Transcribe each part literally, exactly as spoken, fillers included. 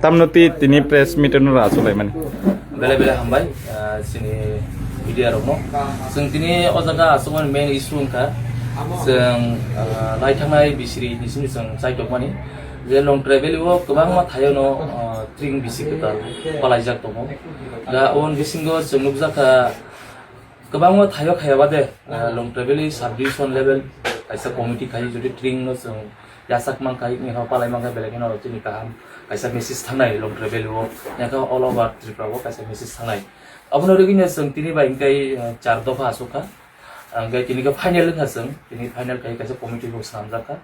Tamno twi tini press meet no ra achuk laimani. Bele bele hambai, ah, chini media rokno. Chwng tini o jaga achukmani main issue wngkha, chwng, ah, lai thangnai bisiri ni simi chwng chaitokmani je Longtrai Valley o kwbangma thaio no, ah, tring bisi kwtal palaijak tongo. Da on bisingo chwng nukjakha, kwbangma thaio khaya bade, ah, Longtrai Valley sub division level kaisa committee khai, jodi tring no chwng yachak mankha, wngkha palai mankha, belai kheno chini kaham kaisa message thangnai Longtrai Valley o, wngkha all over Tripura o kaisa message thangnai. Abono rigwino chwng tini bai wngkha, ah, char dopha asukha. Hingke tini khe final wngkha chwng, tini final khai kaisa committee bo swnamjak kha.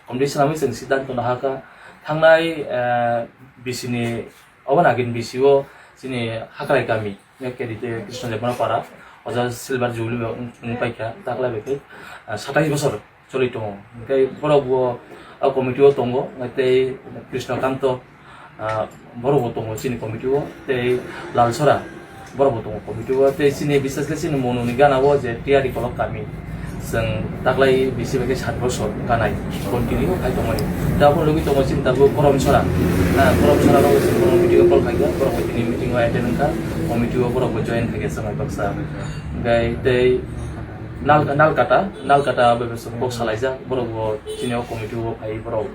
Committee swnamwi chwng siddhanto nahakha, thangnai, ah, bisini, obo nagin bisio chini Hakrai kami, K D T Krishna Debbarma Para, oja Silver Jubilee bo wng, wng paikha, taklai bai khe, ah, satais bosor choli tongo. Hingke borok bo o committee o tongo, tei Krishna Kanto, ah, borok bo tongo chini committee o, tei Lalsora borok bo tongo committee o, tei chini bises khe chini Mononi gana o je Tiyari Kolok kami. Chwng taklai bisi bai khe sat bosor ganai continue khai tongmani. Tabuk logi tongo chini tabuk Koromsora. Na Koromsora no chini borok video call khai kha, borok bo tini meeting o attend wngkha, committee o borok bo join khai kha chwng bai baksa. Hingke tei Nal-, Nalkata, Nalkata bai bo chwng kok salaijak, borok bo chini o committee o phai borok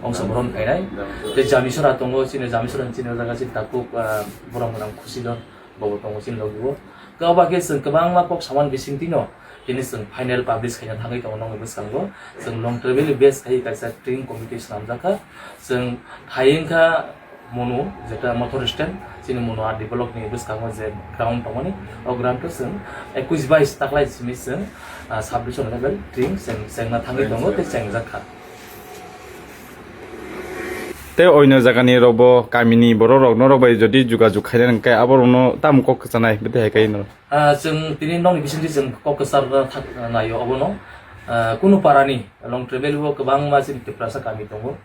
ongso boron khainai. Tei Jamisora tongo, chini Jamisora chini o jaga chini tabuk, ah, borok gwnang Khusidon. Bobo tongo chini logi o. Kebo khe chwng kwbangma kok saman bising tino, tini chwng final publish khaina thangwi tongo nokni bwskango. Chwng Longtrai Valley base khai kaisa tring committee swnamjak kha. Chwng hai wngkha Monu, jeta motor stand, chini Monu R D block ni bwskango je ground tongmani, o ground o chwng ekwis bais taklai simi chwng, ah, sub division level tring cheng-, chengna thangwi tongo tei chengjak kha. Tei oino jagani rok bo kamini borok rok norok bai jodi jugajug khaina hwnkhe aborokno tamo kok kwchanai bwtwi hai khe norok? Ah, chwng tini nokni bisingtwi chwng kok kwcharna thak-, naio obono. Ah, kunu parani Longtrai Valley o kwbangma chini Tiprasa kami tongo.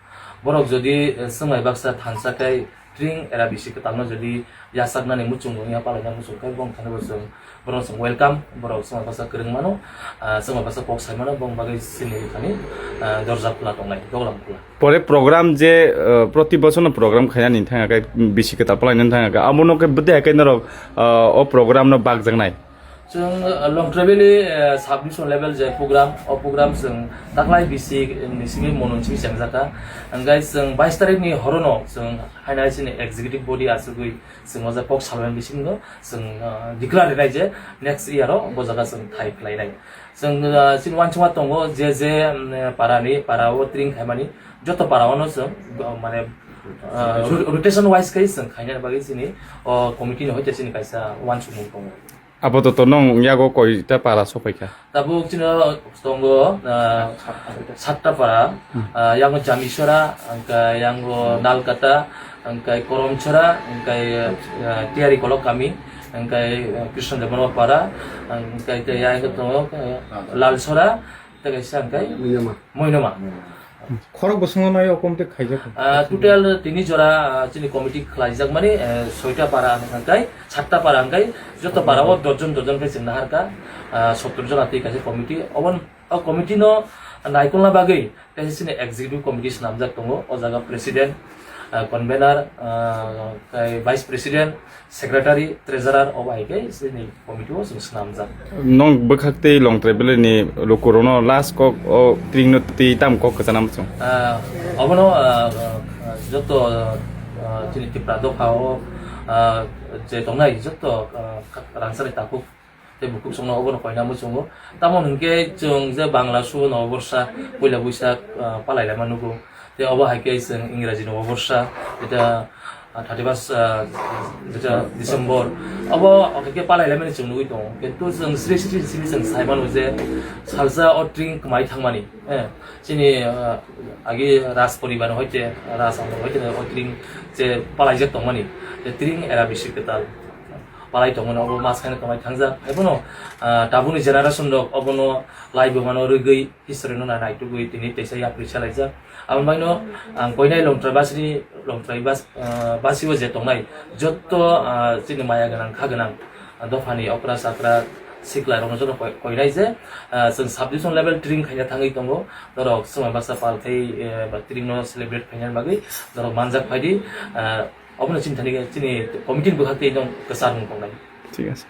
Borok jodi, eh, swngmai baksa thansa khe tring era bisi kwtalno jodi yachaknani muchungo wngya palaina muchung khe bong thani bo chwng Borok chwng welcome, borok chwng baksa kwrwng mano, ah, chwng baksa kok sai mano, bong bagwi chini thani, ah, dorja khula tongnai, doglam khula. Pore program je, ah, proti bochorno program khainani thangya khe, bisi kwtal palainani thangya khe, abono khe bwtwi hai khe norok, ah, o program no bakjaknai? Chwng, ah, Longtrai Valley, ah, sub division level je program, o program chwng taklai bisi ni simi mono simi chengjak kha. Hwnkhe chwng bais tarikh ni horono chwng haino hai chini executive body achugwi chwng o je kok salmani bisingo chwng, ah, declare rinai je next year o bo jaga chwng thai khlainai. Chwng, ah, chini uansukma tongo je je, mm, para ni, para o tring khaimani joto para o no chwng, ah, mane, ah, ro-, rotation wise khai chwng khainani bagwi chini o committee ni hoite chini kaisa uansukmung tongo. Apato to nwng yago koita para sokphaikha? Tabuk chini tongo, ah, satta para, ah, yango Jamisora, hwnkhe yango Nalkata, hwnkhe Koromsora, hwnkhe, ah, Tiyari Kolok kami, hwnkhe, ah, Krishna Debbarma para, hwnkhe tei yango tongo, ah, Lalsora, tei kaisa hwnkhe Moinoma. Khorok bwskango nai o committee khaijak. Ah, total tini jora, ah, chini committee khlaijak mani, eh, soita para hwnkhe, satta para hwnkhe, joto para o dosh jon, dosh jon khe chwng naharkha, ah, sottor jona twi kaisa committee. Obon, o committee no naikolna bagwi kaisa chini executive committee swnamjak tongo. O jaga president, ah, convener, ah, tei vice president, secretary, treasurer, o bai khe chini committee o chwng swnamjak. Nwng bwkhak tei Longtrai Valley ni lukurokno last kok o tring no twi tamo kok kwchana muchung? Ah, obono, ah, ah, joto, ah, chini Tripura dopha o, ah, je tongnai joto, ah, rangchakni takhuk tei bukhuk songno obono koina muchungo. Tamo hwnkhe chwng je Bangla subo Noboborsa, puila Buisak, ah, palai laima nugo. Tei obo hai khe chwng Ingraji Noboborsa, eta, ah, thirty first, ah, jeta December, obo hai khe palai laimani chwng nugwi tongo. Kintu chwng sri sri sri chwng sai mano je salsa o tring kwmai thangmani, eh, chini, ah, agi Raj poribar hoite, Raj amol hoite o tring je palaijak tongmani, je tring era bisi kwtal palai tongmani, obo mas khaino kwmai thangjak. Haiphano, ah, tabukni generation rok obono lai bo mano rwgwi, history no nai naitugwi tini teisa yapri salaijak. Aboni bagwino ang koinai Longtrai basini, Longtrai bas-, ah, basio je tongnai jotto, ah, chini maya gwnang, kha gwnang, ah, dophani okra chakra sikla rokno joto koi-, koinai je, ah, chwng sub division level tring khaina thangwi tongo. Norok swmai baksa pal khai, eh, ba tring no celebrate khaina bagwi norok manjak phaidi, ah, Obono chini thani chini committee ni bwkhak twi no kwchar wng tongnai. Thik ase.